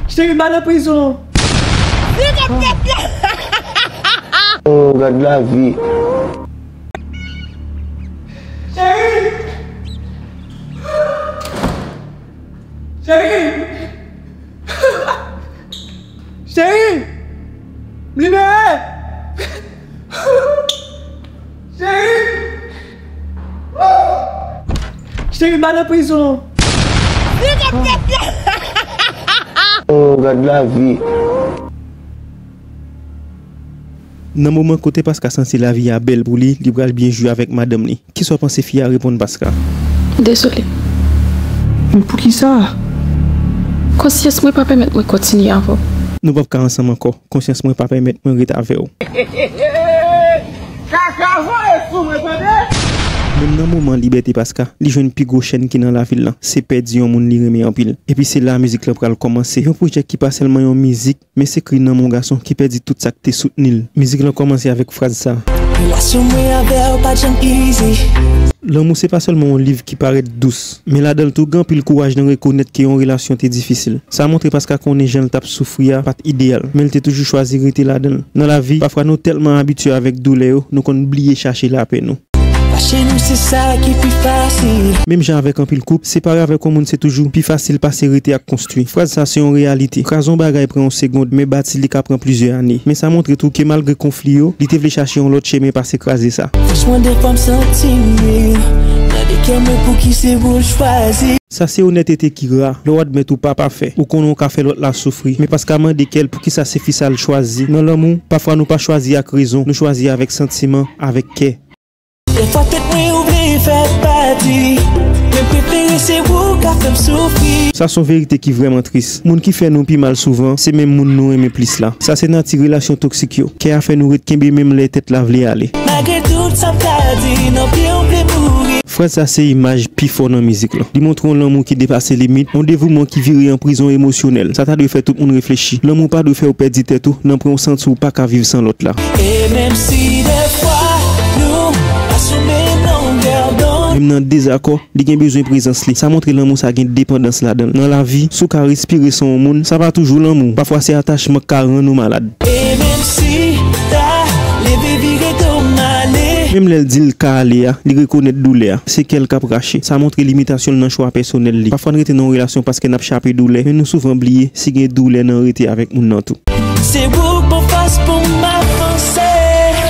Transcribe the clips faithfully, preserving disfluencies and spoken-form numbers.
Cheri, m pa nan prizon. Oh, gad lavi. Cheri! Cheri! Cheri! M libere! Cheri! Cheri, m pa nan prizon. Oh, gad lavi. Nan moman kote Paska santi lavi a bèl pou li, li pral byen jwi avèk madanm li. Kisa w panse fi a reponn Paska? Dezole. Men poukisa? Konsyans mwen pa pèmèt mwen kontinye avè w. Nou p ap ka ansanm ankò. Konsyans mwen pa pèmèt mwen ret avè w. Kaka voye sou mwen, tande! Menm nan moman libète Paska, li jwenn pi gwo chèn ki nan lavil lan, se pèdi yon moun li renmen anpil. Epi se la mizik lan pral kòmanse. Yon pwojè ki pa sèlman yon mizik, men se kri nanm yon gason ki pèdi tout sa k te soutni l. Mizik lan kòmanse avèk fraz sa. Relasyon mwen avè w pa t janm easy. Lanmou se pa sèlman yon liv ki parèt dous, men ladan l tou gen anpil kouraj nan rekonèt ke yon relasyon te difisil. Sa montre Paska konnen jan l t ap soufri a pa t ideyal, men l te toujou chwazi rete ladan l. Nan lavi, pafwa nou tèlman abitye avèk doulè yo, nou konn bliye chache lapè nou. Fache nou se sa ki pi fasil. Menm jan avèk anpil koup, separe avèk yon moun se toujou pi fasil pase rete ak konstwi. Fraz sa se yon reyalite. Kraze yon bagay pran yon segonn, men bati li ka pran plizyè ane. Men sa montre tou ke malgre konfli yo, li te vle chache yon lòt chemen pase kraze sa. Franchman, defwa m santi m nil. Mande kè mwen pouki se ou l chwazi. Sa se onètete ki ra. Lè w admèt ou pa pafè, ou konnen w ka fè lòt la soufri. Men Paska mande kè l poukisa se fi sa l chwazi. Nan lanmou, pafwa nou pa chwazi ak rezon, nou chwazi avèk santiman, avèk kè. Defwa tèt mwen ou vle fè pati, men prefere se ou k ap fè m soufri. Sa se yon verite ki vrèman tris. Moun ki fè nou pi mal souvan, se menm moun nou renmen plis la. Sa se nati relasyon toksik yo. Kè a fè nou ret kenbe menm lè tèt la vle ale. Malgre tout sa m ta di, nan pye w vle mouri. Fraz sa se imaj pi fò nan mizik lan. Li montre yon lanmou ki depase limit, yon devouman ki vire an prizon emosyonèl. Sa ta dwe fè tout moun reflechi. Lanmou pa dwe fè w pèdi tèt ou nan pwen w santi w pa ka viv san lòt la. E menm si defwa nou pa sou menm longè donn. Menm nan dezakò, li gen bezwen prezans li. Sa montre lanmou sa gen depandans ladan l. Nan lavi, si w ka respire san yon moun, sa pa toujou lanmou. Pafwa se atachman k ka rann ou malad. E menm si ta leve vire do m ale. Menm lè l di l ka ale a, li rekonèt doulè a. Se kè l k ap rache. Sa montre limitasyon l nan chwa pèsonèl li. Pafwa n rete nan yon relasyon paske n ap chape doulè, men nou souvan bliye si gen doulè nan rete avèk moun nan tou. Se ou k ban fòs pou m avanse,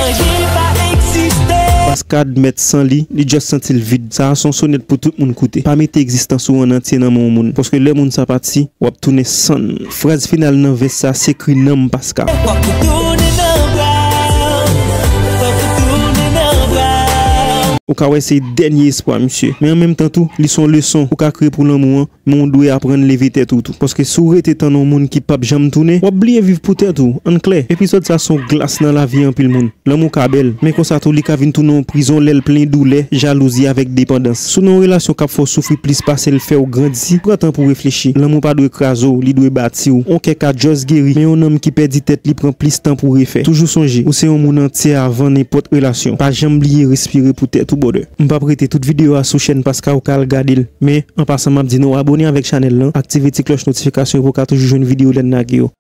anyen pa egziste. Paska admèt san li, li just santi l vid. Sa a se yon sonèt pou tout moun koute. Pa mete egzistans ou an antye nan men yon moun, paske lè moun sa pati, w ap tounen sann. Fraz final nan vès sa se kri nanm Paska. W ap retounen nan bra m, w ap retounen nan bra m. Ou ka wè se dènye espwa misye. Men an menm tan tou, li se yon leson ou ka kriye pou lanmou an, men w dwe aprann leve tèt ou tou. Paske si w rete tann yon moun ki p ap janm tounen, w ap bliye viv pou tèt ou. Ann klè, epizòd sa se yon glas nan lavi anpil moun. Lanmou ka bèl, men konsa tou li ka vin tounen yon prizon lè l plen doulè, jalouzi avèk depandans. Si w nan yon relasyon k ap fè w soufri plis pase l fè w grandi, pran tan pou w reflechi. Lanmou pa dwe kraze w, li dwe bati w. Yon kè ka just geri, men yon nanm ki pèdi tèt li pran plis tan pou refè. Toujou sonje, ou se yon moun antye avan nenpòt relasyon. Pa janm bliye respire pou tèt ou, brother. M p ap rete, tout videyo a sou chèn Paska ou ka al gade l. Men, an pasan m ap di nou abone avèk chanèl lan, aktive ti klòch notifikasyon pou w ka toujou jwenn videyo lè n lage yo.